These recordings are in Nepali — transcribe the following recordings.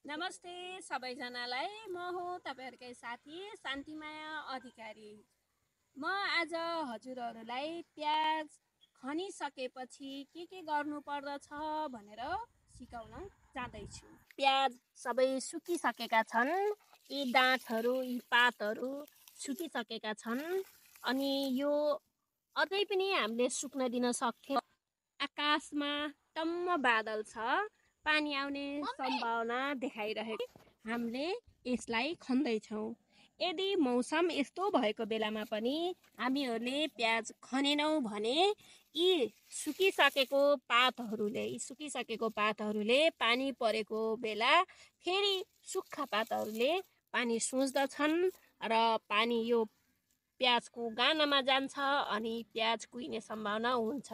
नमस्ते सबैजनालाई। म हो तपाईँहरूकै साथी शान्तिमाया अधिकारी। म आज हजुरहरूलाई प्याज खनिसकेपछि के गर्नु पर्दछ भनेर सिकाउन जाँदैछु। प्याज सबै सुकिसकेका छन्। यी डाँठहरू, यी पातहरू सुकिसकेका छन्। अनि यो अझै पनि हामीले सुक्न दिन सक्थ्यौँ। आकाशमा टम्म बादल छ, पानी आउने सम्भावना देखाइरहेको। हामीले यसलाई खन्दैछौँ। यदि मौसम यस्तो भएको बेलामा पनि हामीहरूले प्याज खनेनौँ भने यी सुकिसकेको पातहरूले पानी परेको बेला फेरि सुक्खा पातहरूले पानी सोच्दछन् र पानी यो प्याजको गानामा जान्छ अनि प्याज कुहिने सम्भावना हुन्छ।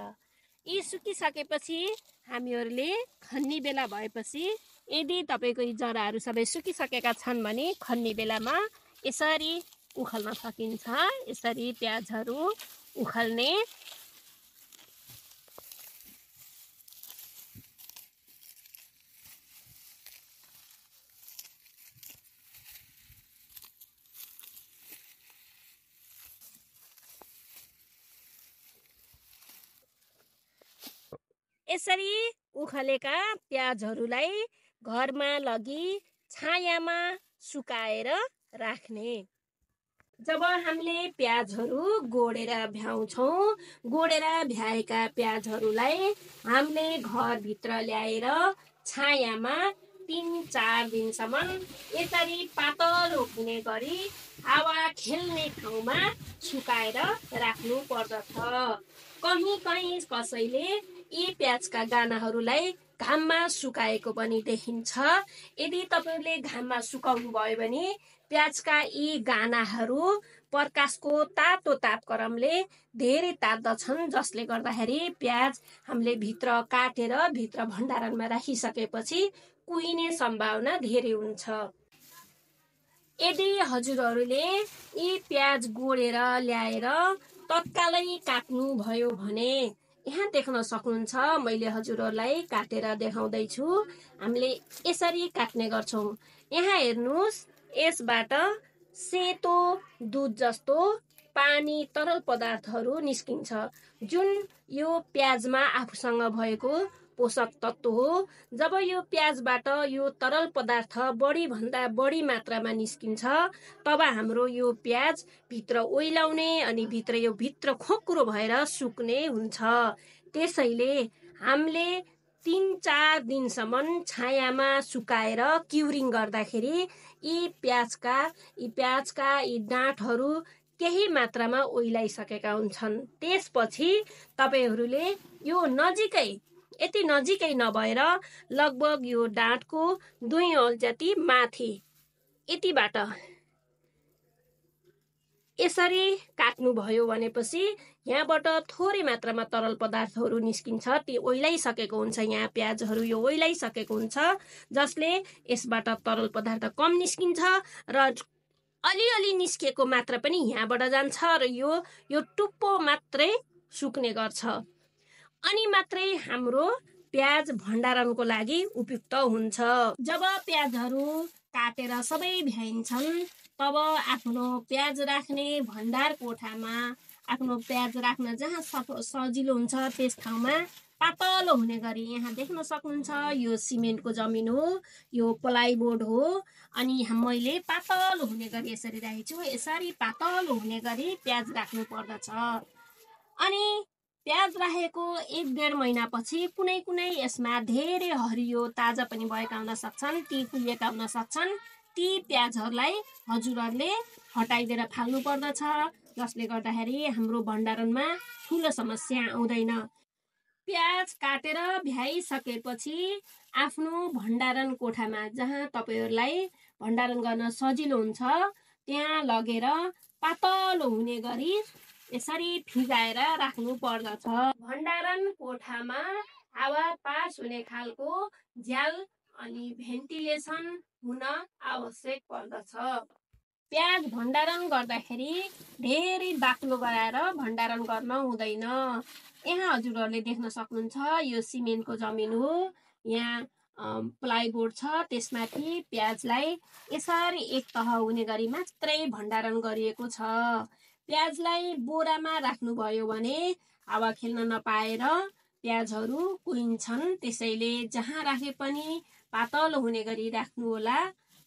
यी सुकिसकेपछि हामीहरूले खन्ने बेला भएपछि यदि तपाईँको यी जराहरू सबै सुकिसकेका छन् भने खन्ने बेलामा यसरी उखाल्न सकिन्छ। यसरी प्याजहरू उखाल्ने। यसरी उखालेका प्याजहरूलाई घरमा लगी छायामा सुकाएर राख्ने। जब हामीले प्याजहरू गोडेर भ्याउँछौँ, गोडेर भ्याएका प्याजहरूलाई हामीले घरभित्र ल्याएर छायामा 3-4 दिनसम्म यसरी पातलो हुने गरी हावा खेल्ने ठाउँमा सुकाएर राख्नु पर्दछ। कहीँ कसैले यी प्याजका गानाहरूलाई घाममा सुकाएको पनि देखिन्छ। यदि तपाईँले घाममा सुकाउनु भयो भने प्याजका यी गानाहरू प्रकाशको तातो तापक्रमले धेरै तात्दछन्, जसले गर्दाखेरि प्याज हामीले भित्र काटेर भित्र भण्डारणमा राखिसकेपछि कुहिने सम्भावना धेरै हुन्छ। यदि हजुरहरूले यी प्याज गोडेर ल्याएर तत्कालै काट्नुभयो भने यहाँ देख्न सक्नुहुन्छ, मैले हजुरहरूलाई काटेर देखाउँदैछु। हामीले यसरी काट्ने गर्छौँ। यहाँ हेर्नुहोस्, यसबाट सेतो दुध जस्तो पानी तरल पदार्थहरू निस्किन्छ, जुन यो प्याजमा आफूसँग भएको पोषक तत्त्व हो। जब यो प्याजबाट यो तरल पदार्थ बढीभन्दा बढी मात्रामा निस्किन्छ तब हाम्रो यो प्याज भित्र ओइलाउने अनि यो भित्र खोक्रो भएर सुक्ने हुन्छ। त्यसैले हामीले 3-4 दिनसम्म छायामा सुकाएर क्युरिङ गर्दाखेरि यी प्याजका यी डाँठहरू केही मात्रामा ओइलाइसकेका हुन्छन्। त्यसपछि तपाईँहरूले यो यति नजिकै नभएर लगभग यो डाँठको 2 औल जति माथि यतिबाट यसरी काट्नुभयो भनेपछि यहाँबाट थोरै मात्रामा तरल पदार्थहरू निस्किन्छ। त्यो ओइलाइसकेको हुन्छ, यहाँ प्याजहरू यो ओइलाइसकेको हुन्छ, जसले यसबाट तरल पदार्थ कम निस्किन्छ र अलिअलि निस्केको मात्रा पनि यहाँबाट जान्छ र यो टुप्पो मात्रै सुक्ने गर्छ। अनि मात्रै हाम्रो प्याज भण्डारणको लागि उपयुक्त हुन्छ। जब प्याजहरू काटेर सबै भ्याइन्छन् तब आफ्नो प्याज राख्ने भण्डार कोठामा, आफ्नो प्याज राख्न जहाँ सजिलो हुन्छ त्यस ठाउँमा पातलो हुने गरी यहाँ देख्न सक्नुहुन्छ, यो सिमेन्टको जमिन हो, यो प्लाइबोर्ड हो। अनि मैले पातलो हुने गरी यसरी राखेको छु। यसरी पातलो हुने गरी प्याज राख्नु पर्दछ। अनि प्याज राखेको 1-1.5 महिनापछि कुनै यसमा धेरै हरियो ताजा पनि भएका हुन सक्छन्, ती कुहिएका हुन सक्छन्। ती प्याजहरूलाई हजुरहरूले हटाइदिएर फाल्नु पर्दछ, जसले गर्दाखेरि हाम्रो भण्डारणमा ठुलो समस्या आउँदैन। प्याज काटेर भ्याइसकेपछि आफ्नो भण्डारण कोठामा, जहाँ तपाईँहरूलाई भण्डारण गर्न सजिलो हुन्छ, त्यहाँ लगेर पातलो हुने गरी यसरी फिजाएर राख्नु पर्दछ। भण्डारण कोठामा हावा पास हुने खालको झ्याल अनि भेन्टिलेसन हुन आवश्यक पर्दछ। प्याज भण्डारण गर्दाखेरि धेरै बाक्लो गराएर भण्डारण गर्न हुँदैन। यहाँ हजुरहरूले देख्न सक्नुहुन्छ, यो सिमेन्टको जमिन हो। यहाँ प्लाइबोर्ड छ त्यसमाथि प्याजलाई यसरी एक तह हुने गरी मात्रै भण्डारण गरिएको छ। प्याजलाई बोरामा राख्नुभयो भने हावा खेल्न नपाएर प्याजहरू कुहिन्छन्, त्यसैले जहाँ राखे पनि पातलो हुने गरी राख्नुहोला,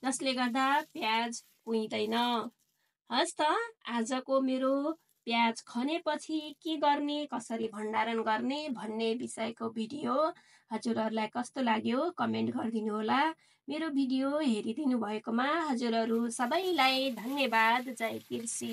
जसले गर्दा प्याज कुहिँदैन। हस् त, आजको मेरो प्याज खनेपछि के गर्ने, कसरी भण्डारण गर्ने भन्ने विषयको भिडियो हजुरहरूलाई कस्तो लाग्यो कमेन्ट गरिदिनु होला। मेरो भिडियो हेरिदिनु भएकोमा हजुरहरू सबैलाई धन्यवाद। जय कृषि।